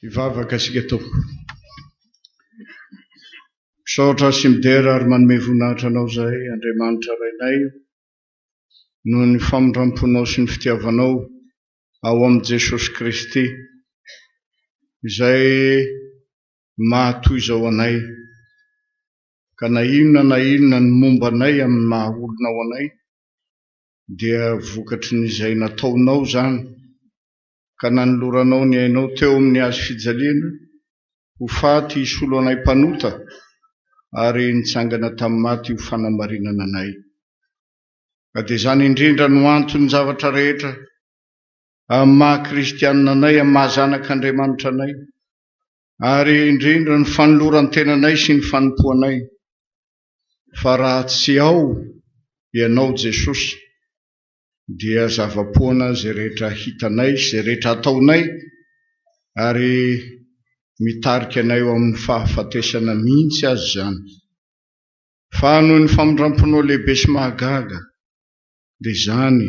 Hivavaka isika Tompoko. Misaotra sy midera ary manome voninahitra Anao izahay, Andriamanitra Rainay, noho ny famindram-ponao sy ny fitiavanao ao amin'i Jesosy Kristy, izay mahatoy izao anay, ka na inona na inona ny momba anay amin'ny maha-olona ao anay, dia vokatry ny izay nataonao izany, ka nanoloranao ny ainao teo amin'ny hazo fijaliana ho faty hisolo anay mpanota ary nitsangana tamin'ny maty ho fanamarinana anay. Ka dia izany indrindra no anton'ny zavatra rehetra amin'ny maha kristianina anay, amin'ny maha zanak'Andriamanitra anay, ary indrindra ny fanoloran-tenanay sy ny fanompoanay. Fa raha tsy ao Ianao Jesosy dia zava-poana izay rehetra hitanay sy izay rehetra ataonay ary mitarika anay ho amin'ny fahafatesana mihitsy aza izany. Fa noho ny famindram-ponao lehibe sy mahagaga dia izany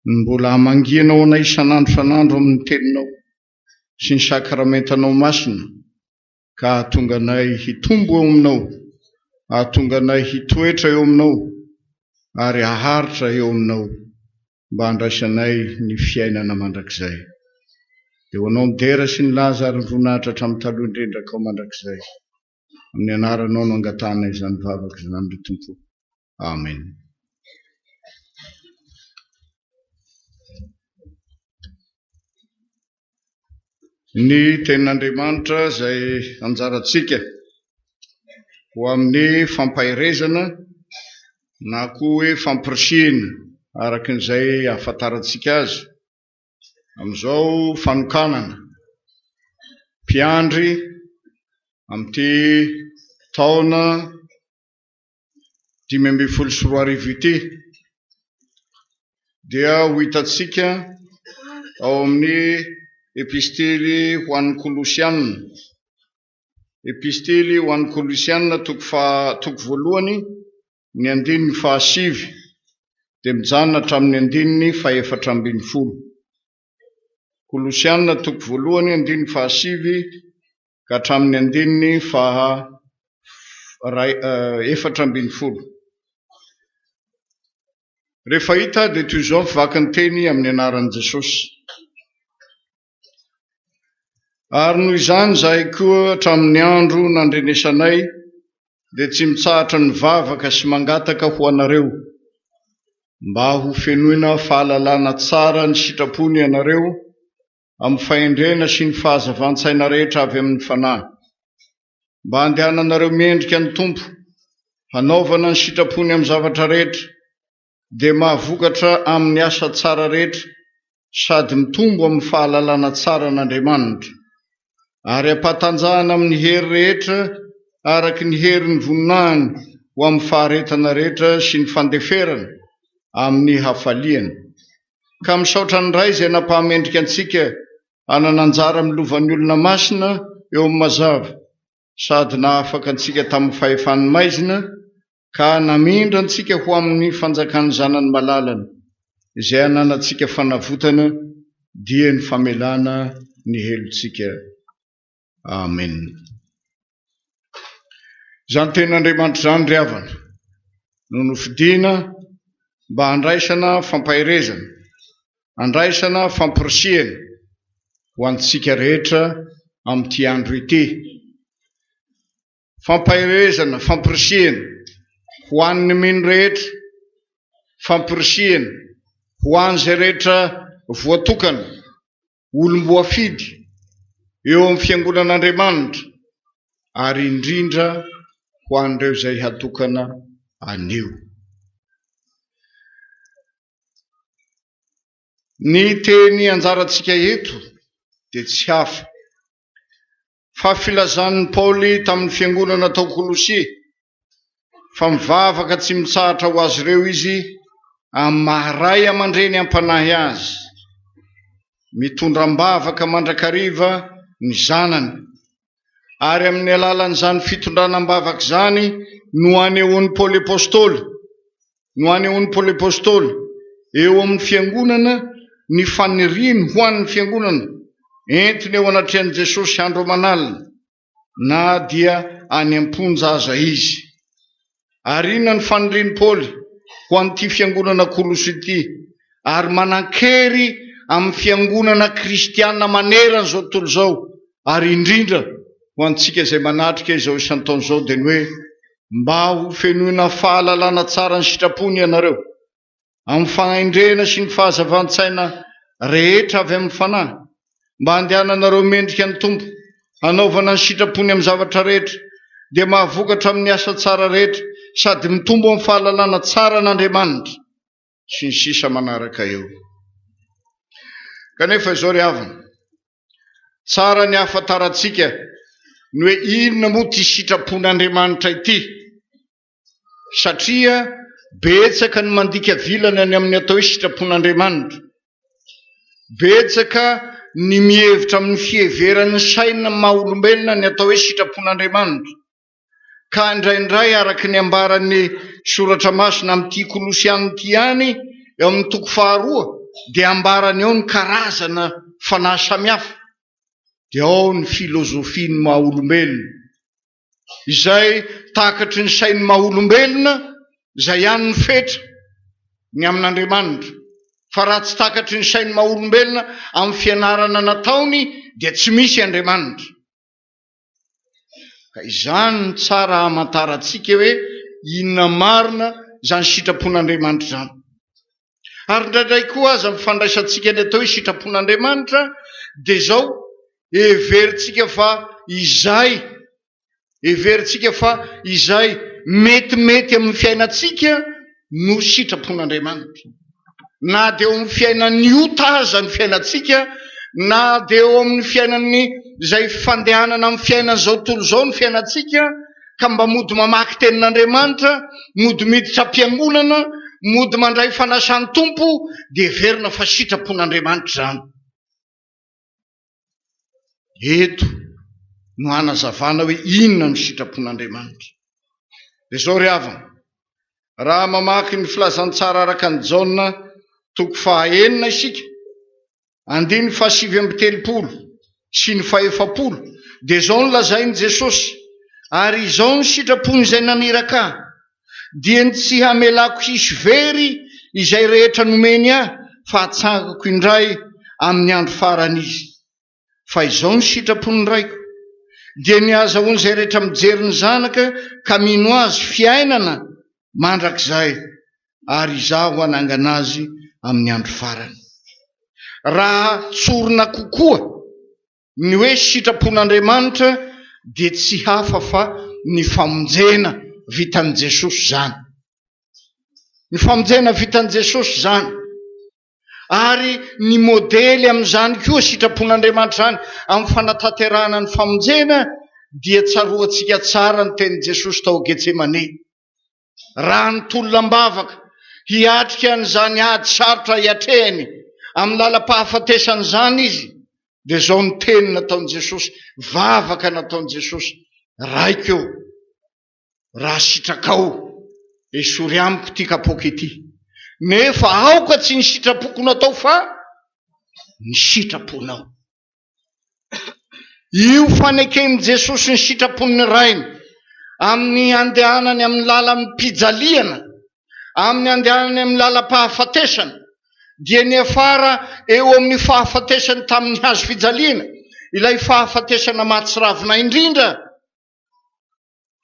no mbola hamangianao anay isan'andro isan'andro amin'ny teninao sy ny sakramentanao masina ka hahatonga anay hitombo eo aminao, hahatonga anay hitoetra eo aminao ary haharitra eo aminao mba handraisanay ny fiainana mandrakizay. Dia ho anao ny dera sy ny laza ary ny voninahitra hatramin'ny taloha indrindra ka ho mandrakizay. Amin'ny anaranao no angatahanay izany vavaka izany, ry Tompo. Amen. Ny tenin'Andriamanitra izay anjarantsika ho amin'ny fampaherezana na koa hoe fampirisihina araka izay ahafantarantsika azy amin'izao fanokanana mpiandry amin'ity taona 2015 ity dia ho hitantsika ao amin'ny Epistily ho an'ny Kolosiana. Epistily ho an'ny Kolosiana toko faha toko voalohany ny andininy fahasivy dia mijanona hatramin'ny andininy fahefatra ambin'ny folo. Kolosiana toko voalohany andininy fahasivy ka hatramin'ny andininy faha 14. Rehefa hita dia toy izao ny fivaky ny teny amin'ny anaran'i Jesosy. Ary noho izany izahay koa hatramin'ny andro nandrenesanay dia tsy mitsahatra ny vavaka sy mangataka ho anareo mba ho fenoina fahalalana tsara ny sitrapony ianareo amin'ny fahendrena sy ny fahazavan-tsaina rehetra avy amin'ny Fanahy, mba handehananareo mendrika ny Tompo, hanaovana ny sitrapony amin'ny zavatra rehetra, dia mahavokatra amin'ny asa tsara rehetra sady mitombo amin'ny fahalalana tsara an'Andriamanitra, ary ampahatanjahana amin'ny hery rehetra araka ny herin'ny voninahiny ho amin'ny faharetana rehetra sy ny fandeferana amin'ny hafaliana. Ka misaotra ny Ray izay nampahamendrika antsika hanana anjara amin'ny lovan'ny olona masina eo amin'ny mazava, sady nahafaka antsika tamin'ny fahefan'ny maizina ka namindra antsika ho amin'ny fanjakan'ny Zanany malalany, izay ananantsika fanavotana, dia ny famelana ny helotsika. Amen. Izany tenin'Andriamanitra izany ry havana no nofidina mba handraisana fampaherezana, handraisana famporisihana ho antsika rehetra amin'ity andro ity. Fampaherezana, famporisihana ho an'ny mino rehetra, famporisihana ho an'izay rehetra voatokana olom-boafidy eo amin'ny Fiangonan'Andriamanitra ary indrindra ho an'ireo izay hatokana anio. Ny teny anjarantsika eto dia tsy hafa fa filazan'i Paoly tamin'ny fiangonana tao Kolosia fa mivavaka tsy mitsahatra ho azy ireo izy amin'ny maha ray aman-dreny am-panahy azy. Mitondra am-bavaka mandrakariva ny zanany, ary amin'ny alalan'izany fitondrana am-bavaka izany no anehoan'i Paoly Apostoly no anehoan'i Paoly Apostoly eo amin'ny fiangonana ny faniriany ho an'ny fiangonana. Entiny eo anatrehan'i Jesosy andro aman'alina, na dia any am-ponja aza izy. Ary inona ny fanirian'i Paoly ho an'ity fiangonana Koloso ity, ary manan-kery amin'ny fiangonana kristiana manerana izao tontolo izao, ary indrindra ho antsika izay manatrika izao isan-taona izao, dia ny hoe, Mba ho fenoina fahalalana tsara ny sitrapony ianareo, amin'ny fahendrena sy ny fahazavan-tsaina rehetra avy amin'ny Fanahy, mba handehananareo mendrika ny Tompo, hanaovana ny sitrapony amin'ny zavatra rehetra, dia mahavokatra amin'ny asa tsara rehetra sady mitombo amin'ny fahalalana tsara an'Andriamanitra, sy ny sisa manaraka eo. Kanefa izao ry havana, tsara ny hahafantarantsika ny hoe inona moa ity sitrapon'Andriamanitra ity, satria betsaka ny mandika vilana ny amin'ny atao hoe sitrapon'Andriamanitra. Betsaka ny mihevitra amin'ny fiheveran'ny saina maha olombelona ny atao hoe sitrapon'Andriamanitra. Ka indraindray araka ny ambaran'ny Soratra Masina amin'ity Kolosiana ity ihany, eo amin'ny toko faharoa, dia ambarany ao ny karazana fanahy samihafa. Dia ao ny filozofian'ny maha olombelona. Izay takatry ny sain'ny maha-olombelona, izay ihany ny fetra ny amin'Andriamanitra. Fa raha tsy takatry ny sain'ny maha-olombelona amin'ny fianarana nataony dia tsy misy Andriamanitra. Ka izany no tsara hamantarantsika hoe inona marina izany sitrapon'Andriamanitra izany. Ary indraindray koa aza ny fandraisantsika ny atao hoe sitrapon'Andriamanitra dia izao, heverintsika fa izay, heverintsika fa izay metimety amin'ny fiainantsika no sitrapon'Andriamanitra. Na dia eo amin'ny fiainan'ny ota aza ny fiainantsika, na dia eo amin'ny fiainan'ny izay fandehanana amin'ny fiainan'izao tontolo izao ny fiainantsika, ka mba mody mamaky tenin'Andriamanitra, mody miditra am-piangonana, mody mandray fanasan'ny Tompo, dia heverina fa sitrapon'Andriamanitra izany. Eto no hanazavana hoe inona no sitrapon'Andriamanitra. Dia izao ry havana, raha mamaky ny filazantsara araka an'i Jaona toko faha-enina isika, Andininy faha-39 sy ny faha-40, dia izao no lazain'i Jesosy, Ary izao ny sitrapon'izay naniraka Ahy, dia ny tsy hamelako hisy very izay rehetra nomeny Ahy, fa hatsangako indray amin'ny andro farany izy. Fa izao ny sitrapon'ny Raiko, dia ny hahazahoan'izay rehetra mijery ny Zanaka ka mino Azy fiainana mandrakizay, ary Izaho hanangana azy amin'ny andro farany. Raha tsorina kokoa, ny hoe sitrapon'Andriamanitra dia tsy hafa fa ny famonjena vitan'i Jesosy izany. Ny famonjena vitan'i Jesosy izany. Ary ny modely amin'izany koa sitrapon'Andriamanitra izany amin'ny fanatanterahana ny famonjena dia tsaroantsika tsara ny tenin'i Jesosy tao Getsemane. Raha nitolona am-bavaka hiatrika an'izany ady sarotra hiatrehany amin'ny lalam-pahafatesana izany izy, dia izao ny teny nataon'i Jesosy, vavaka nataon'i Jesosy, Raiko ô, raha sitrakao, esory amiko ity kapoaka ity, nefa aoka tsy ny sitrapoko no atao fa ny sitraponao. Io faneken'i Jesosy ny sitrapon'ny Rainy amin'ny handehanany amin'ny lalam-pijaliana, amin'ny handehanany amin'ny lalam-pahafatesana, dia niafara eo amin'ny fahafatesany tamin'ny hazo fijaliana, ilay fahafatesana mahatsiravina indrindra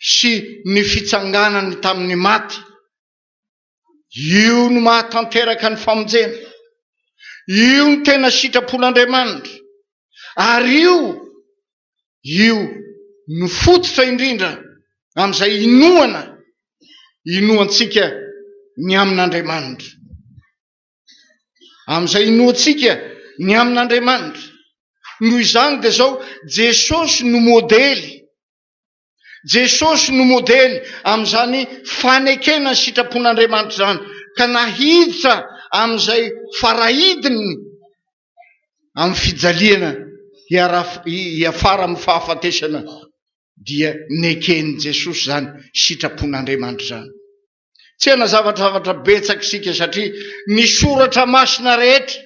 sy ny fitsanganany tamin'ny maty. Io no mahatanteraka ny famonjena. Io no tena sitrapon'Andriamanitra. Ary io, io no fototra indrindra amin'izay inoana, inoantsika ny amin'Andriamanitra. Amin'izay inoantsika ny amin'Andriamanitra. Noho izany dia izao, Jesosy no modely. Jesosy no modely amin'izany fanekena ny sitrapon'Andriamanitra izany, ka na hiditra amin'izay farahidiny amin'ny fijaliana hiafara amin'ny fahafatesana dia neken'i Jesosy izany sitrapon'Andriamanitra izany. Tsy hanazava zavatra betsaka isika satria ny soratra masina rehetra.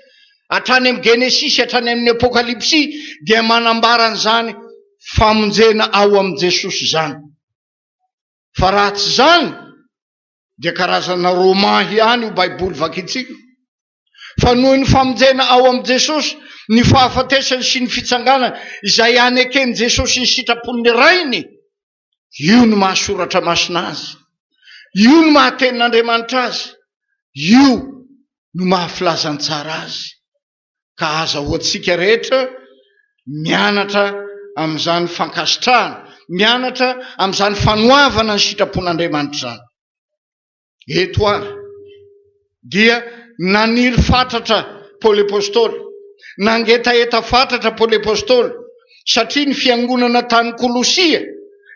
Hatrany amin'ny Genesisy hatrany amin'ny Apokalypsy dia manambara an'izany famonjena ao amin'i Jesosy izany. Fa raha tsy izany dia karazana roman ihany io Baiboly vakintsika io. Fa noho ny famonjena ao amin'i Jesosy, ny fahafatesany sy ny fitsanganany izay aneken'i Jesosy ny sitrapon'ny Rainy, io no maha soratra masina azy. Io no maha tenin'Andriamanitra azy. Io no maha filazantsara azy. Ka azahoantsika rehetra mianatra amin'izany fankasitrahana, mianatra amin'izany fanoavana ny sitrapon'Andriamanitra izany. Eto ary dia naniry fatratra Paoly Apostoly, nangetaheta fatratra Paoly Apostoly, satria ny fiangonana tany Kolosia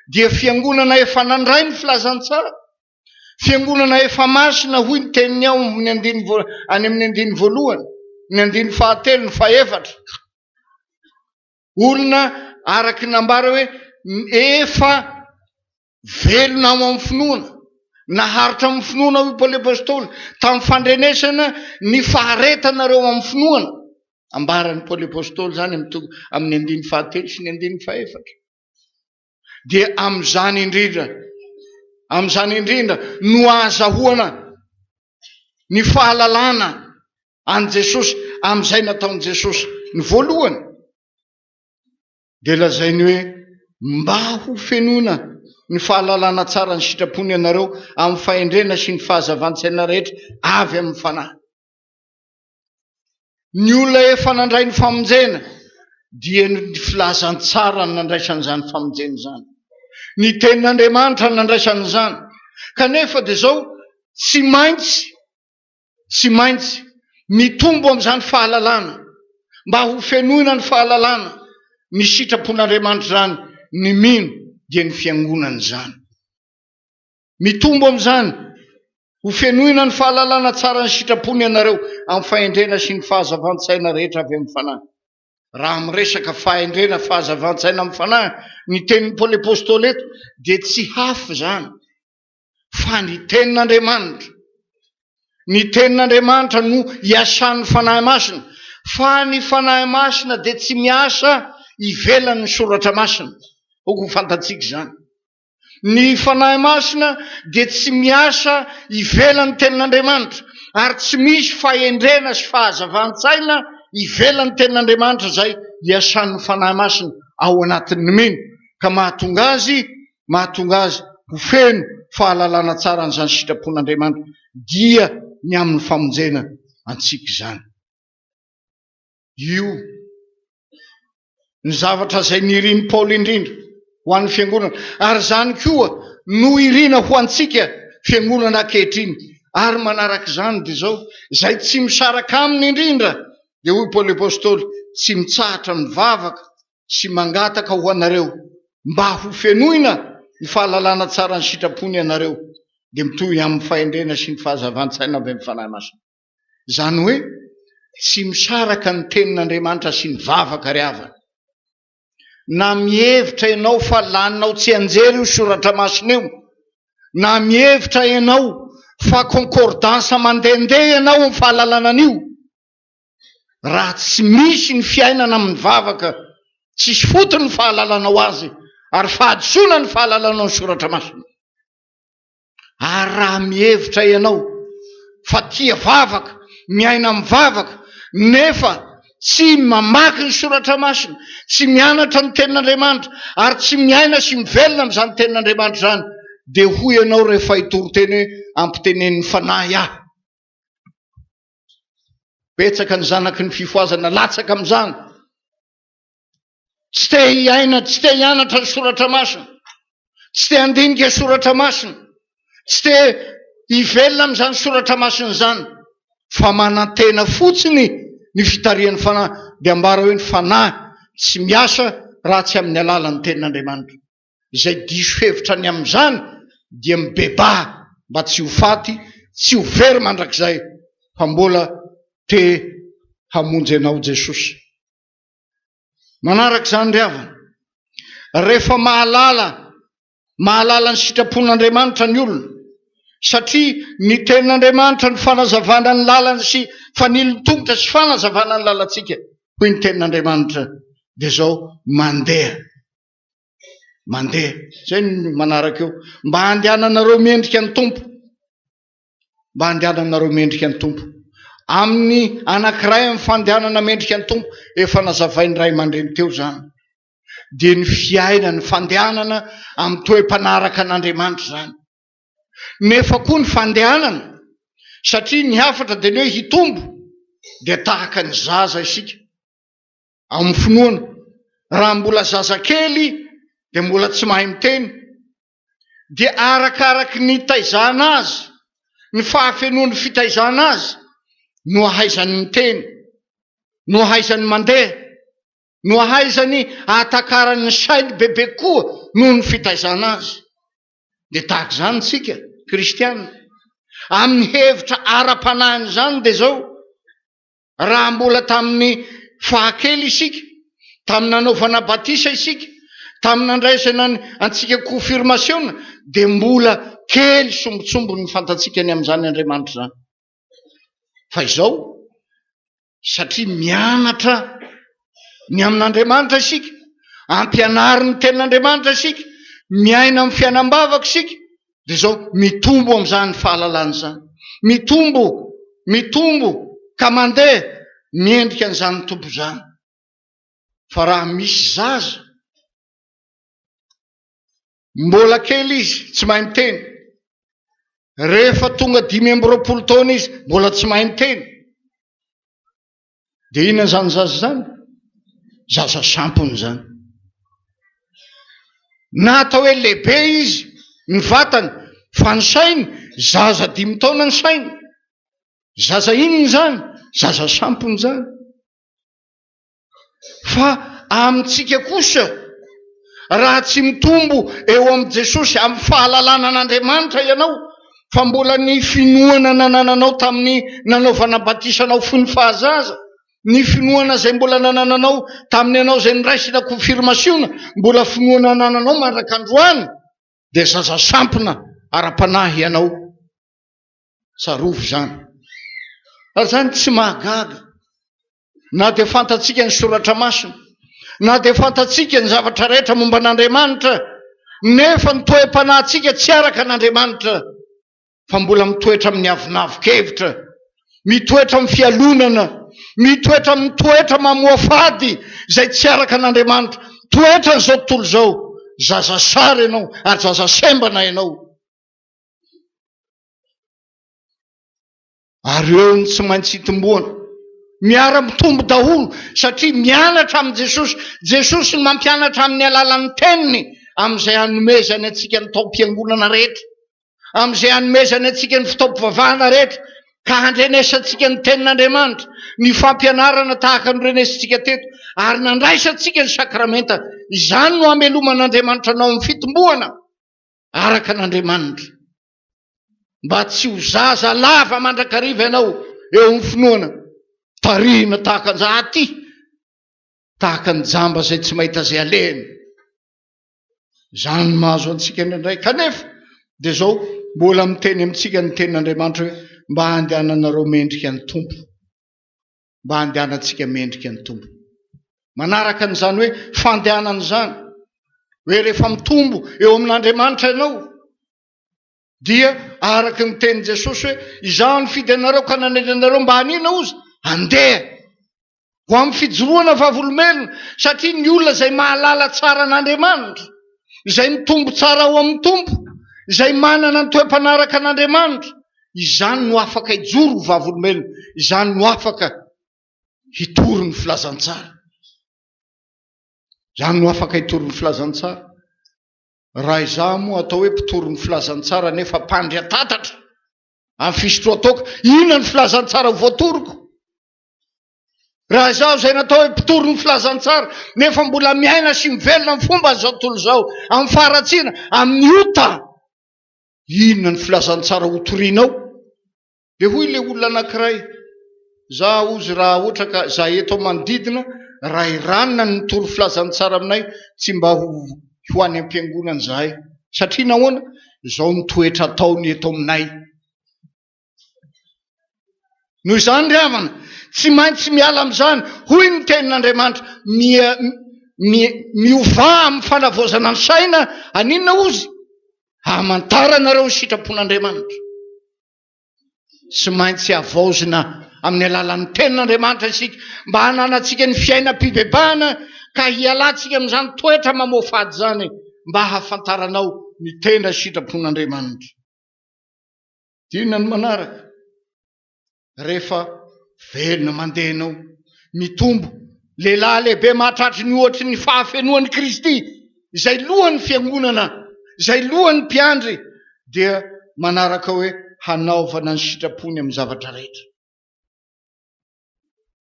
dia fiangonana efa nandray ny filazantsara, fiangonana efa masina hoy ny teniny ao amin'ny andininy any amin'ny andininy voalohany, ny andininy fahatelo, ny fahefatra. Olona araka ny nambara hoe efa Velona ao amin'ny finoana, naharitra amin'ny finoana hoy Paoly Apostoly, tamin'ny fandrenesana ny faharetanareo amin'ny finoana. Ambaran'i Paoly Apostoly izany amin'ny toko amin'ny andininy fahatelo sy ny andininy fahefatra. Dia amin'izany indrindra, amin'izany indrindra no ahazahoana ny fahalalana an'i Jesosy amin'izay nataon'i Jesosy. Ny voalohany, Dia lazainy hoe, Mba ho fenoina ny fahalalana tsara ny sitrapony ianareo amin'ny fahendrena sy ny fahazavan-tsaina rehetra avy amin'ny Fanahy. Ny olona efa nandray ny famonjena dia ny filazantsara no nandraisany izany famonjena izany. Ny tenin'Andriamanitra no nandraisany izany. Kanefa dia izao, tsy maintsy Tsy maintsy mitombo amin'izany fahalalana mba ho fenoina ny fahalalana ny sitrapon'Andriamanitra izany ny mino dia ny fiangonana izany. Mitombo amin'izany ho fenoina ny fahalalana tsara ny sitrapony ianareo amin'ny fahendrena sy ny fahazavan-tsaina rehetra avy amin'ny Fanahy. Raha miresaka fahendrena, fahazavan-tsaina amin'ny Fanahy ny tenin'i Paoly Apostoly eto dia tsy hafa izany. fa ny Tenin'Andriamanitra. Ny Tenin'Andriamanitra no iasan'ny Fanahy Masina, fa ny Fanahy Masina dia tsy miasa ivelan'ny Soratra Masina. Aoka ho fantatsika izany. Ny Fanahy Masina dia tsy miasa ivelan'ny Tenin'Andriamanitra, ary tsy misy fahendrena sy fahazavan-tsaina ivelan'ny Tenin'Andriamanitra izay iasan'ny Fanahy Masina ao anatin'ny mino, ka mahatonga azy mahatonga azy ho feno fahalalana tsara an'izany sitrapon'Andriamanitra dia ny amin'ny famonjena antsika izany. Io ny zavatra izay nirin'i Paoly indrindra ho an'ny fiangonana, ary izany koa no irina ho antsika fiangonana ankehitriny. Ary manaraka izany dia izao, izay tsy misaraka aminy indrindra, dia hoy Paoly Apostoly, tsy mitsahatra mivavaka sy mangataka ho anareo mba ho fenoina ny fahalalana tsara ny sitrapony ianareo, dia mitohy amin'ny fahendrena sy ny fahazavan-tsaina avy amin'ny Fanahy Masina. Izany hoe tsy misaraka ny tenin'Andriamanitra sy ny vavaka ry havana. Na mihevitra ianao fa laninao tsianjery io soratra masina io, na mihevitra ianao fa concordance mandehandeha ianao amin'ny fahalalana an'io, Raha tsy misy ny fiainana amin'ny vavaka, tsisy fotony ny fahalalanao azy ary fahadisoana ny fahalalanao ny soratra masina. Ary raha mihevitra ianao fa tia vavaka, miaina amin'ny vavaka, nefa tsy mamaky ny soratra masina, tsy mianatra ny tenin'Andriamanitra ary tsy miaina sy mivelona amin'izany tenin'Andriamanitra izany, dia hoy ianao rehefa hitory teny hoe ampitenenin'ny fanahy aho. Betsaka ny zanaky ny fifohazana latsaka amin'izany. Tsy te hiaina, tsy te hianatra ny soratra masina. Tsy te handinika soratra masina. Tsy te hivelona amin'izany soratra masina izany. Fa manantena fotsiny ny fitarihan'ny fanahy. Dia ambara hoe ny fanahy tsy miasa raha tsy amin'ny alalan'ny tenin'Andriamanitra. Izay diso hevitra ny amin'izany dia mibebaha mba tsy ho faty, tsy ho very mandrakizay fa mbola te hamonjy anao Jesosy. Manaraka izany ry havana, rehefa mahalala mahalala ny sitrapon'Andriamanitra ny olona. Satria ny Tenin'Andriamanitra no fanazavana ny lalana sy fanilon'ny tongotra sy fanazavana ny lalantsika, hoy ny Tenin'Andriamanitra, dia izao, mandeha. Mandeha. Izay no manaraka eo. Mba handehananareo mendrika ny Tompo. Mba handehananareo mendrika ny Tompo. Amin'ny anankiray amin'ny fandehanana mendrika ny Tompo, efa nazavain'ny ray aman-dreny teo izany, dia ny fiainana, ny fandehanana amin'ny toe-panaraka an'Andriamanitra izany. Nefa koa ny fandehanana, satria ny hafatra dia ny hoe hitombo, dia tahaka ny zaza isika amin'ny finoana. Raha mbola zazakely dia mbola tsy mahay miteny, dia arakaraky ny nitaizana azy, ny fahafenoan'ny fitaizana azy no ahaizany miteny, no ahaizany mandeha, no ahaizany ahatakarany ny sainy bebe kokoa noho ny fitaizana azy. Dia tahaka izany isika kristiana. Amin'ny hevitra ara-panahin'izany dia izao, raha mbola tamin'ny fahakely isika, tamin'ny nanaovana batisa isika, tamin'ny nandraisana antsika konfirmasiona, dia mbola kely sombintsombiny ny fantatsika ny amin'izany Andriamanitra izany. Fa izao, satria mianatra ny amin'Andriamanitra isika, ampianarin'ny tenin'Andriamanitra isika, miaina amin'ny fiainam-bavaka isika, dia izao mitombo amin'izany fahalalana izany. Mitombo, mitombo ka mandeha miendrika an'izany Tompo izany. Fa raha misy zaza, mbola kely izy, tsy mahay miteny, rehefa tonga 25 taona izy, mbola tsy mahay miteny, Dia inona izany zaza izany? Zaza sampona izany. Na atao hoe lehibe izy, ny vatany, fa ny sainy, zaza dimy taona ny sainy. Zaza inona izany? Zaza sampona izany. Fa amintsika kosa, raha tsy mitombo eo amin'i Jesosy amin'ny fahalalana an'Andriamanitra ianao, fa mbola ny finoana nanananao tamin'ny nanaovana batisa anao fony fahazaza, ny finoana izay mbola nanananao tamin'ny ianao izay noraisina konfirmasiona, mbola finoana anananao mandraka androany, dia zaza sampona ara-panahy ianao. Tsarovy izany. Ary izany tsy mahagaga. Na dia fantatsika ny Soratra Masina, na dia fantatsika ny zavatra rehetra momba an'Andriamanitra, nefa ny toe-panahintsika tsy araka an'Andriamanitra, fa mbola mitoetra amin'ny avonavon-kevitra, mitoetra amin'ny fialonana, mitoetra amin'ny toetra mamoafady izay tsy araka an'Andriamanitra, toetran'izao tontolo izao, zaza sary ianao ary zaza sembana ianao. Ary eo no tsy maintsy hitomboana. Miara-mitombo daholo satria mianatra amin'i Jesosy. Jesosy no mampianatra amin'ny alalan'ny Teniny amin'izay hanomezany antsika ny taom-piangonana rehetra, amin'izay hanomezany antsika ny fotoam-pivavahana rehetra, ka handrenesantsika ny Tenin'Andriamanitra, ny fampianarana tahaka ny norenesintsika teto, ary nandraisantsika ny sakramenta. Izany no hameloman'Andriamanitra anao amin'ny fitomboana araka an'Andriamanitra. Mba tsy ho zaza lava mandrakariva ianao eo amin'ny finoana, tarihina tahaka an'izay aty, tahaka ny jamba izay tsy mahita izay alehany. Izany no mahazo antsika indraindray. Kanefa, dia izao, mbola miteny amintsika ny tenin'Andriamanitra hoe, mba handehananareo mendrika ny Tompo. Mba handehanantsika mendrika ny Tompo. Manaraka an'izany hoe fandehanana izany, hoe rehefa mitombo eo amin'Andriamanitra ianao, Dia araka ny tenin'i Jesosy hoe, Izaho nifidy anareo ka nanendry anareo mba hanina ozy? Handeha ho amin'ny fijoroana vavolombelona, satria ny olona izay mahalala tsara an'Andriamanitra, izay mitombo tsara ao amin'ny Tompo, izay manana ny toe-panaraka an'Andriamanitra, izany no afaka hijoro ho vavolombelona, izany no afaka hitory ny filazantsara. Izany no afaka hitory ny filazantsara. Raha izaho moa atao hoe mpitory ny filazantsara nefa mpandry an-tatatra amin'ny fisotroan-toaka, inona ny filazantsara ho voatoriko? Raha izaho izay natao hoe mpitory ny filazantsara nefa mbola miaina sy mivelona amin'ny fomban'izao tontolo izao, amin'ny faharatsiana, amin'ny ota, inona ny filazantsara hotorianao? Dia hoy ilay olona anankiray, Za hozy raha ohatra ka za eto manodidina, raha i ranona no nitory filazantsara aminay, tsy mba ho ho any am-piangonana izahay. Satria nahoana? Izao ny toetra ataony eto aminay. Noho izany ry havana, tsy maintsy miala amin'izany, hoy ny tenin'Andriamanitra, mia, mi, miovà amin'ny fanavaozana ny saina, haninona hozy? Hamantaranareo ny sitrapon'Andriamanitra. Tsy maintsy havaozina amin'ny alalan'ny tenin'Andriamanitra isika mba hananantsika ny fiainam-pibebahana ka hialantsika amin'izany toetra mamoafady izany mba hahafantaranao ny tena sitrapon'Andriamanitra. Inona no manaraka? Rehefa velona mandeha ianao, mitombo, lehilahy lehibe mahatratry ny ohatry ny fahafenoan'i Kristy, izay lohan'ny fiangonana, izay lohan'ny mpiandry, dia manaraka hoe hanaovana ny sitrapony amin'ny zavatra rehetra.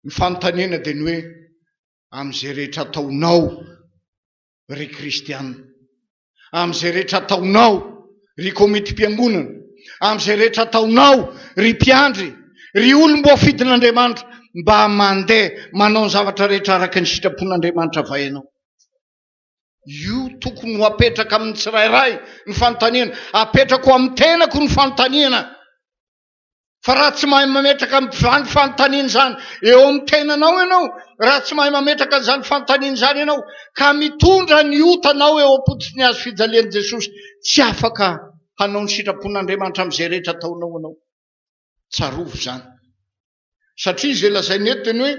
Ny fanontaniana dia ny hoe amin'izay rehetra ataonao ry kristiana, amin'izay rehetra ataonao ry komitim-piangonana, amin'izay rehetra ataonao ry mpiandry, ry olom-boafidin'Andriamanitra, mba mandeha manao ny zavatra rehetra araka ny sitrapon'Andriamanitra va ianao? Io tokony ho apetraka amin'ny tsirairay ny fanontaniana. Apetrako amin'ny tenako ny fanontaniana. Fa raha tsy mahay mametraka izany fanontaniana izany eo amin'ny tenanao ianao, raha tsy mahay mametraka an'izany fanontaniana izany ianao, ka mitondra ny otanao eo am-pototry ny hazo fijalian'i Jesosy, tsy afaka hanao ny sitrapon'Andriamanitra amin'izay rehetra ataonao ianao. Tsarovy izany. Satria izay lazainy eto dia ny hoe,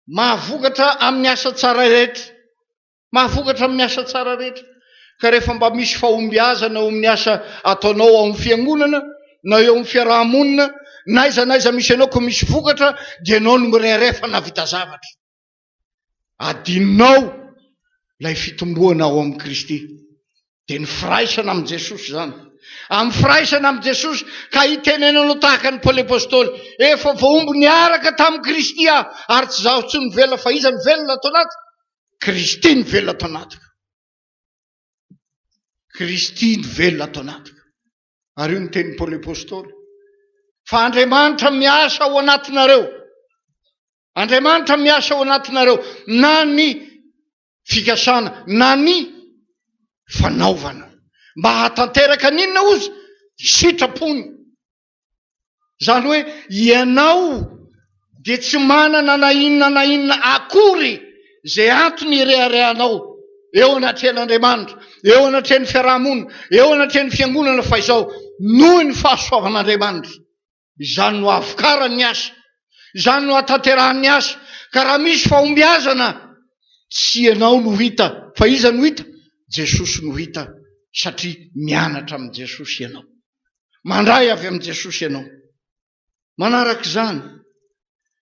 Mahavokatra amin'ny asa tsara rehetra. Mahavokatra amin'ny asa tsara rehetra. Ka rehefa mba misy fahombiazana eo amin'ny asa ataonao ao amin'ny fiangonana, na eo amin'ny fiaraha-monina, na aiza na aiza misy anao ka misy vokatra, dia ianao no mirehareha fa nahavita zavatra. Adinonao ilay fitomboana ao amin'i Kristy. Dia ny firaisana amin'i Jesosy izany. Amin'ny firaisana amin'i Jesosy ka hitenenanao tahaka an'i Paoly Apostoly, Efa voahombo niaraka tamin'i Kristy aho, ary tsy izaho intsony no velona, fa iza no velona ato anatiko? Kristy no velona ato anatiko. Kristy no velona ato anatiko. Ary io ny tenin'i Paoly Apostoly. Fa Andriamanitra miasa ao anatinareo. Andriamanitra miasa ao anatinareo na ny fikasana na ny fanaovana mba hahatanteraka ny inona ozy? Ny sitrapony. Izany hoe ianao dia tsy manana na inona na inona akory izay antony ireharehanao eo anatrehan'Andriamanitra, eo anatrehan'ny fiarahamonina, eo anatrehan'ny fiangonana fa izao noho ny fahasoavan'Andriamanitra. Izany no hahavokarany ny asa. Izany no hahatanterahany ny asa. Ka raha misy fahombiazana, tsy ianao no hita, fa iza no hita? Jesosy no hita, satria mianatra amin'i Jesosy ianao. Mandray avy amin'i Jesosy ianao. Manaraka izany,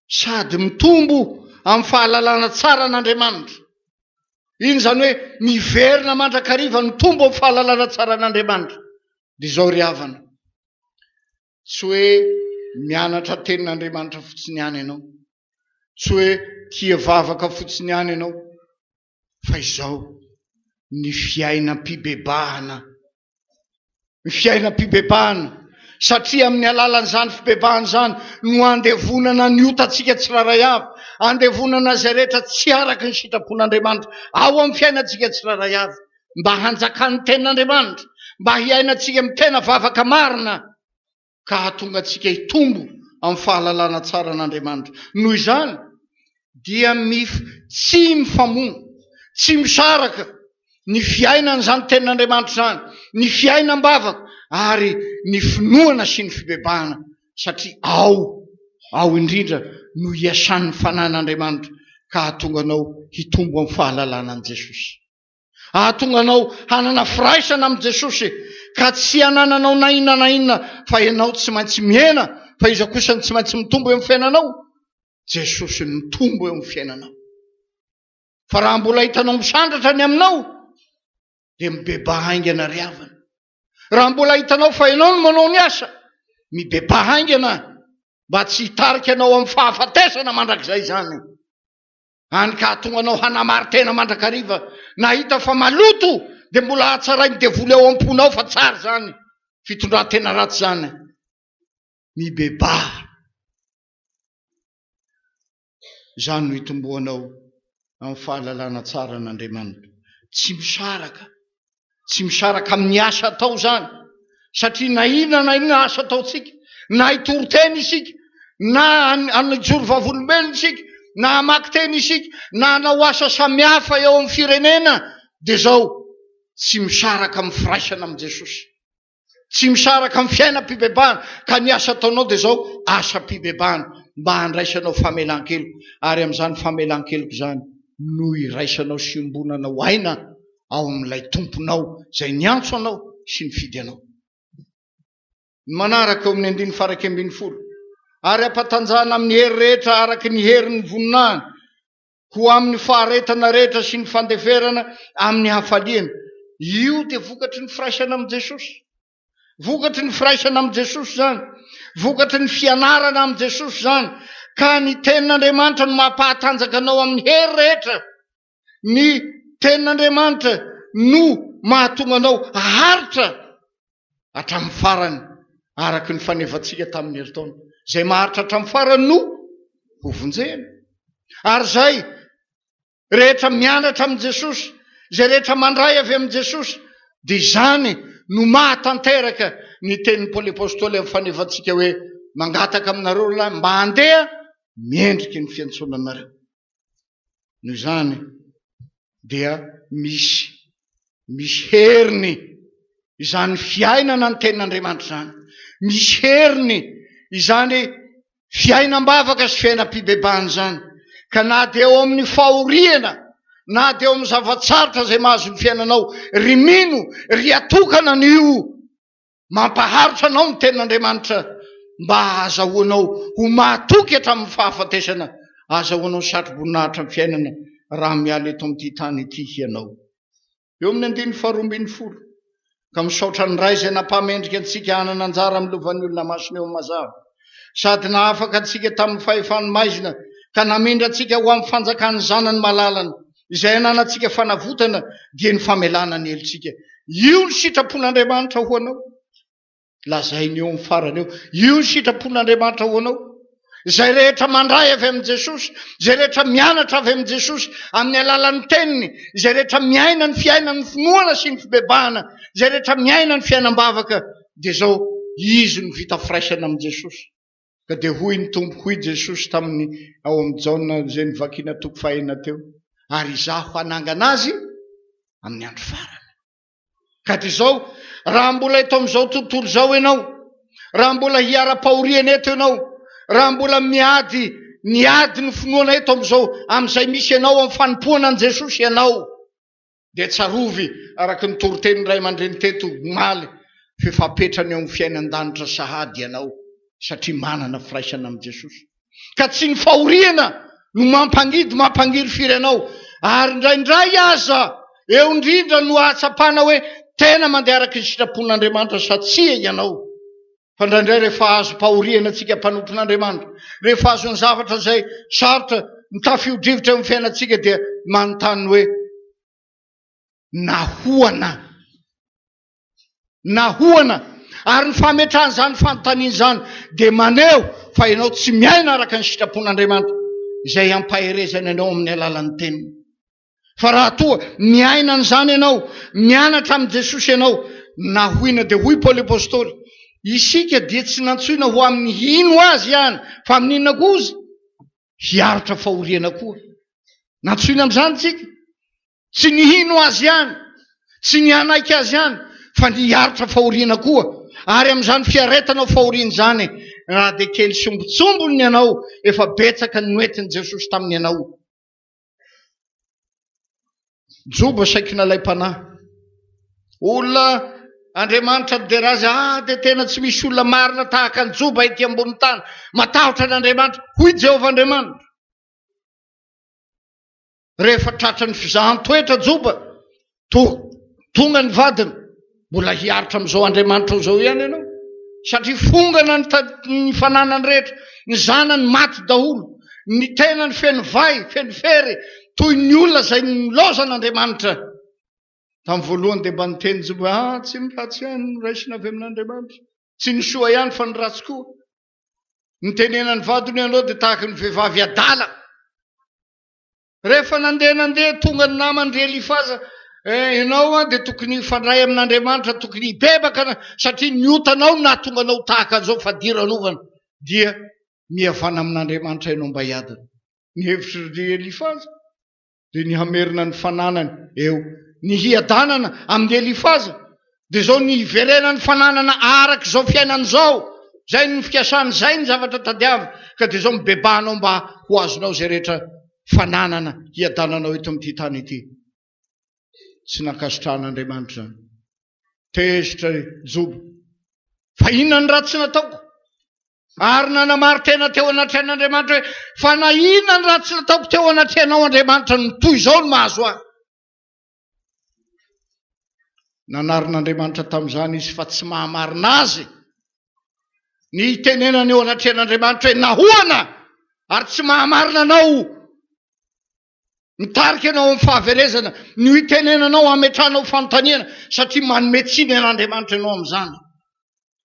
sady mitombo amin'ny fahalalana tsara an'Andriamanitra. Iny izany hoe miverina mandrakariva mitombo amin'ny fahalalana tsara an'Andriamanitra. Dia izao ry havana, Tsy hoe mianatra tenin'Andriamanitra fotsiny ihany ianao. Tsy hoe tia vavaka fotsiny ihany ianao. Fa izao, ny fiainam-pibebahana. Ny fiainam-pibebahana. Satria amin'ny alalan'izany fibebahana izany no andevonana ny otantsika tsirairay avy. Andevonana izay rehetra tsy araka ny sitrapon'Andriamanitra ao amin'ny fiainantsika tsirairay avy. mba hanjakan'ny Tenin'Andriamanitra, mba hiainantsika amin'ny tena vavaka marina ka hahatonga antsika hitombo amin'ny fahalalana tsara an'Andriamanitra. Noho izany, dia mif tsy mifamono, tsy misaraka ny fiainan'izany Tenin'Andriamanitra izany, ny fiainam-bavaka ary ny finoana sy ny fibebahana, satria ao, ao indrindra no iasan'ny Fanahin'Andriamanitra ka hahatonga anao hitombo amin'ny fahalalana an'i Jesosy. Hahatonga anao hanana firaisana amin'i Jesosy ka tsy hanananao na inona na inona fa ianao tsy maintsy mihena fa iza kosa no tsy maintsy mitombo eo amin'ny fiainanao? Jesosy no mitombo eo amin'ny fiainanao. Fa raha mbola hitanao misandratra ny aminao dia mibebaha haingana ry havana. Raha mbola hitanao fa ianao no manao ny asa, mibebaha haingana mba tsy hitarika anao amin'ny fahafatesana mandrakizay izany. Hany ka hahatonga anao hanamari-tena mandrakariva, na hita fa maloto dia mbola hatsarain'ny devoly ao am-ponao fa tsara izany fitondran-tena ratsy izany. Mibebaha. Izany no hitomboanao amin'ny fahalalana tsara an'Andriamanitra. Tsy misaraka. Tsy misaraka amin'ny asa atao izany, satria na inona na inona asa ataontsika, na hitory teny isika, na hijoro vavolombelona isika, na hamaky teny isika, na hanao asa samihafa eo amin'ny firenena, dia izao, tsy misaraka amin'ny firaisana amin'i Jesosy. Tsy misaraka amin'ny fiainam-pibebahana, ka ny asa ataonao dia izao, asam-pibebahana, mba handraisanao famelan-keloka, ary amin'izany famelan-keloka izany no iraisanao sy iombonanao aina ao amin'ilay Tomponao izay niantso anao sy nifidy anao. Ny manaraka eo amin'ny andininy faha-11, Ary ampatanjahana amin'ny hery rehetra araka ny herin'ny voninahiny, ho amin'ny faharetana rehetra sy ny fandeferana amin'ny hafaliana. Io dia vokatry ny firaisana amin'i Jesosy. Vokatry ny firaisana amin'i Jesosy izany. Vokatry ny fianarana amin'i Jesosy izany. Ka ny tenin'Andriamanitra no mampahatanjaka anao amin'ny hery rehetra. Ny tenin'Andriamanitra no mahatonga anao haharitra hatramin'ny farany, araka ny fanevantsika tamin'ny herintaona. Izay maharitra hatramin'ny farany no hovonjena. Ary izay rehetra mianatra amin'i Jesosy, izay rehetra mandray avy amin'i Jesosy, dia izany no mahatanteraka ny tenin'i Paoly Apostoly amin'ny fanevantsika hoe mangataka aminareo ry lahy mba handeha miendriky ny fiantsoana anareo. Noho izany dia misy misy heriny izany fiainana ny tenin'Andriamanitra izany. Misy heriny izany fiainam-bavaka sy fiainam-pibebahana izany. Ka na dia eo amin'ny fahoriana, na dia eo amin'ny zava-tsarotra izay mahazo ny fiainanao, ry mino, ry atokana anio, Mampaharitra anao ny Tenin'Andriamanitra mba hahazahoanao ho mahatoky hatramin'ny fahafatesana, hahazahoanao satroboninahitra amin'ny fiainana raha miala eto amin'ity tany ity hianao. Eo amin'ny andininy faharoa ambin'ny folo, Ka misaotra ny Ray izay nampahamendrika antsika hanana anjara amin'ny lovan'ny olona masina eo amin'ny mazava, sady nahafaka antsika tamin'ny fahefan'ny maizina ka namindra antsika ho amin'ny fanjakan'ny Zanany malalany, Izay ananantsika fanavotana dia ny famelana ny helotsika. Io ny sitrapon'Andriamanitra ho anao. Lazainy eo amin'ny farany eo. Io ny sitrapon'Andriamanitra ho anao. Izay rehetra mandray avy amin'i Jesosy, izay rehetra mianatra avy amin'i Jesosy amin'ny alalan'ny teniny, izay rehetra miaina ny fiainan'ny finoana sy ny fibebahana, izay rehetra miaina ny fiainam-bavaka, dia izao izy no vita firaisana amin'i Jesosy. Ka dia hoy ny Tompo, hoy Jesosy taminy ao amin'ny Jaona izay novakiana toko fahenina teo, Ary Izaho hanangana azy amin'ny andro farany. Ka dia izao, raha mbola eto amin'izao tontolo izao ianao, raha mbola hiara-pahoriana eto ianao, raha mbola miady ny ady ny finoana eto amin'izao, amin'izay misy ianao amin'ny fanompoana an'i Jesosy ianao, Dia tsarovy, araka ny toritenin'ny ray aman-dreny teto omaly, fa efa apetrany eo amin'ny fiainan-danitra sahady ianao, satria manana firaisana amin'i Jesosy. Ka tsy ny fahoriana no mampangidy, mampangirifiry anao. Ary indraindray aza, eo indrindra no ahatsapana hoe tena mandeha araka ny sitrapon'Andriamanitra sa tsia ianao. Fa indraindray rehefa azom-pahoriana antsika mpanompon'Andriamanitra, rehefa azon'ny zavatra izay sarotra mitafio-drivotra eo amin'ny fiainantsika dia manontany hoe, Nahoana? Nahoana? Ary ny fametrahana izany fanontaniana izany dia maneho fa ianao tsy miaina araka ny sitrapon'Andriamanitra izay ampaherezany anao amin'ny alalan'ny teniny. Fa raha toa miaina an'izany ianao, mianatra amin'i Jesosy ianao, na hoina dia hoy Paoly Apostoly, isika dia tsy nantsoina ho amin'ny hino Azy ihany, fa amin'inona koa ozy? Hiaritra fahoriana koa. Nantsoina amin'izany isika. Tsy ny hino Azy ihany, tsy ny hanaiky Azy ihany, fa ny hiaritra fahoriana koa. Ary amin'izany fiaretanao fahoriana izany, raha dia kely sombintsombiny ny anao, efa betsaka ny noentin'i Jesosy tamin'ny anao. Joba saiky nalaim-panahy. Olona Andriamanitra nidera azy, ah dia tena tsy misy olona marina tahaka an'i Joba ety ambonin'ny tany. Matahotra an'Andriamanitra, hoy Jehovah Andriamanitra. Rehefa tratran'ny fizahan-toetra Joba, Tonga ny vadiny, mbola hiaritra amin'izao Andriamanitrao izao ihany ianao? Satria fongana ny fananany rehetra, ny zanany maty daholo, ny tenany feno vay, feno fery, toy ny olona izay nilaozan'Andriamanitra. Tamin'ny voalohany dia mba niteny Joba hoe, ah, tsy ny ratsy ihany no raisina avy amin'Andriamanitra. Tsy ny soa ihany fa ny ratsy koa. Nitenenan'ny vadiny hoe, ianao dia tahaka ny vehivavy adala. Rehefa nandeha nandeha, tonga ny namany ry Elifaza. Eh, ianao an dia tokony hifandray amin'Andriamanitra, tokony hibebaka satria ny otanao no nahatonga anao tahaka an'izao fadiranovana. Dia mihavana amin'Andriamanitra ianao mba hiadana. Ny hevitry ry Elifaza dia ny hamerina ny fananany eo. Ny hiadanana amin'i Elifaza dia izao ny hiverenan'ny fananana araka izao fiainana izao. Izay no fikasany, izay ny zavatra tadiaviny. Ka dia izao mibebahanao mba ho azonao izay rehetra fananana hiadananao eto amin'ity tany ity. Tsy nankasitrahan'Andriamanitra izany. Tezitra i Joba. Fa inona ny ratsy nataoko? Ary nanamari-tena teo anatrehan'Andriamanitra hoe, Fa na inona ny ratsy nataoko teo anatrehanao Andriamanitra no toy izao no mahazo ahy. Nanarin'Andriamanitra tamin'izany izy fa tsy mahamarina azy ny hitenenana eo anatrehan'Andriamanitra hoe nahoana ary tsy mahamarina anao Mitarika anao amin'ny fahaverezana no itenenanao hametrahanao fanontaniana satria manome tsiny an'Andriamanitra ianao amin'izany.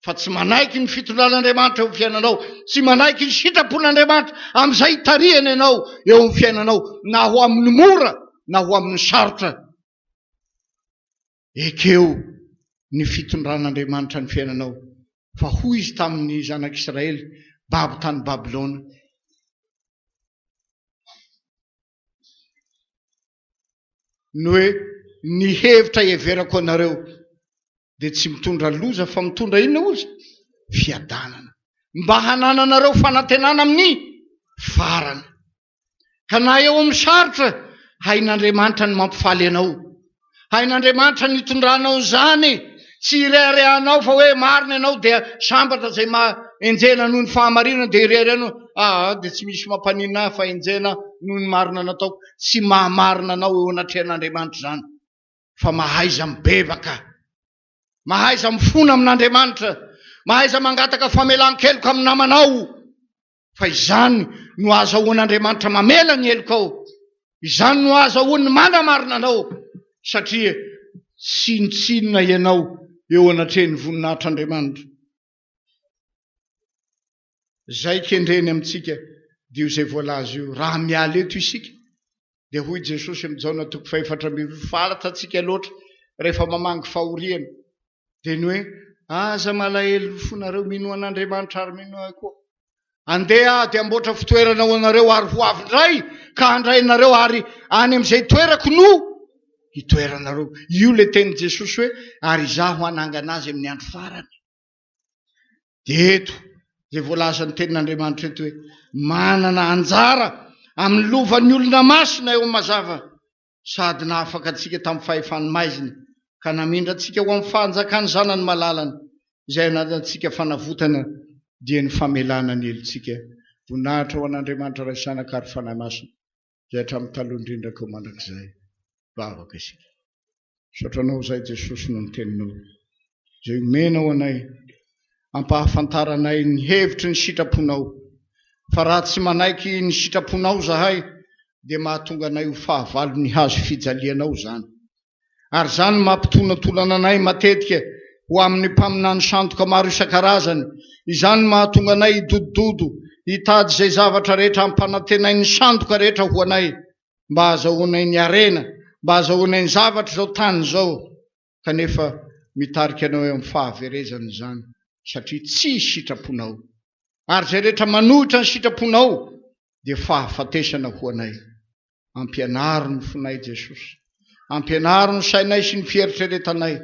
Fa tsy manaiky ny fitondran'Andriamanitra eo amin'ny fiainanao, tsy manaiky ny sitrapon'Andriamanitra amin'izay itarihany anao eo amin'ny fiainanao, na ho amin'ny mora na ho amin'ny sarotra. Ekeo ny fitondran'Andriamanitra ny fiainanao. Fa hoy izy tamin'ny zanak'Israely babo tany Babylona, Ny hoe ny hevitra iheverako anareo dia tsy mitondra loza fa mitondra inona ozy? Fiadanana. Mba hanananareo fanantenana amin'ny farany. Ka na eo amin'ny sarotra, hain'Andriamanitra ny mampifaly anao. Hain'Andriamanitra ny hitondranao izany. Tsy ireharehanao fa hoe marina ianao dia sambatra izay maha enjehina noho ny fahamarinana dia ireharehanao. Aa dia tsy misy mampaninona ahy fa enjehina noho ny marina nataoko. Tsy mahamarina anao eo anatrehan'Andriamanitra izany fa mahaiza mibebaka. Mahaiza mifona amin'Andriamanitra. Mahaiza mangataka famelan-keloka amin'ny namanao. Fa izany no ahazahoan'Andriamanitra mamela ny helokao. Izany no ahazahoany manamarina anao, satria tsinontsinona ianao eo anatrehan'ny voninahitr'Andriamanitra. Izay kendreny amintsika dia io izay voalaza io. Raha miala eto isika, dia hoy Jesosy amin'i Jaona toko fahefatra ambin'ny folo, Fantatsika loatra rehefa mamangy fahoriana, dia ny hoe, Aza malahelo ny fonareo, minoa an'Andriamanitra ary minoa ahy koa. Andeha aho dia hamboatra fitoerana ho anareo ary ho avy indray ka handray anareo ary any amin'izay toerako no hitoeranareo. Io ilay tenin'i Jesosy hoe, ary izaho hanangana azy amin'ny andro farany. Dia eto izay voalazan'ny tenin'Andriamanitra eto hoe, manana anjara amin'ny lovan'ny olona masina eo amin'ny mazava sady nahafaka antsika tamin'ny fahefan'ny maizina ka namindra antsika ho amin'ny fahanjakan'ny Zanany malalany, izay ananantsika fanavotana, dia ny famelana ny helotsika. Voninahitra ho an'Andriamanitra Ray Zanaka ary Fanahy Masina, izay hatramin'ny taloha indrindra ka ho mandrakizay. Vavaka isika. Misaotra Anao izahay Jesosy noho ny Teninao izay omenao anay ampahafantaranay ny hevitry ny sitraponao fa raha tsy manaiky ny sitraponao izahay dia mahatonga anay ho fahavalon'ny hazo fijalianao izany ary izany mampitonatolana anay matetika ho amin'ny mpaminany sandoka maro isan-karazany izany mahatonga anay hidodododo hitady izay zavatra rehetra ampanantenain'ny sandoka rehetra ho anay mba hahazahoanay ny harena, mba hahazahoanay ny zavatra izao tany izao, kanefa mitarika anao eo amin'ny fahaverezana izany, satria tsy sitraponao. Ary izay rehetra manohitra ny sitraponao dia fahafatesana ho anay. Ampianaro ny fonay Jesosy. Ampianaro ny sainay sy ny fieritreretanay,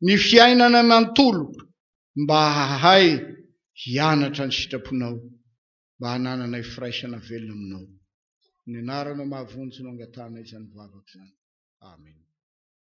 ny fiainana manontolo, mba hahay hianatra ny sitraponao, mba hanananay firaisana velona aminao. Ny anaranao mahavonjy no angatahana izany vavaka izany. Amen.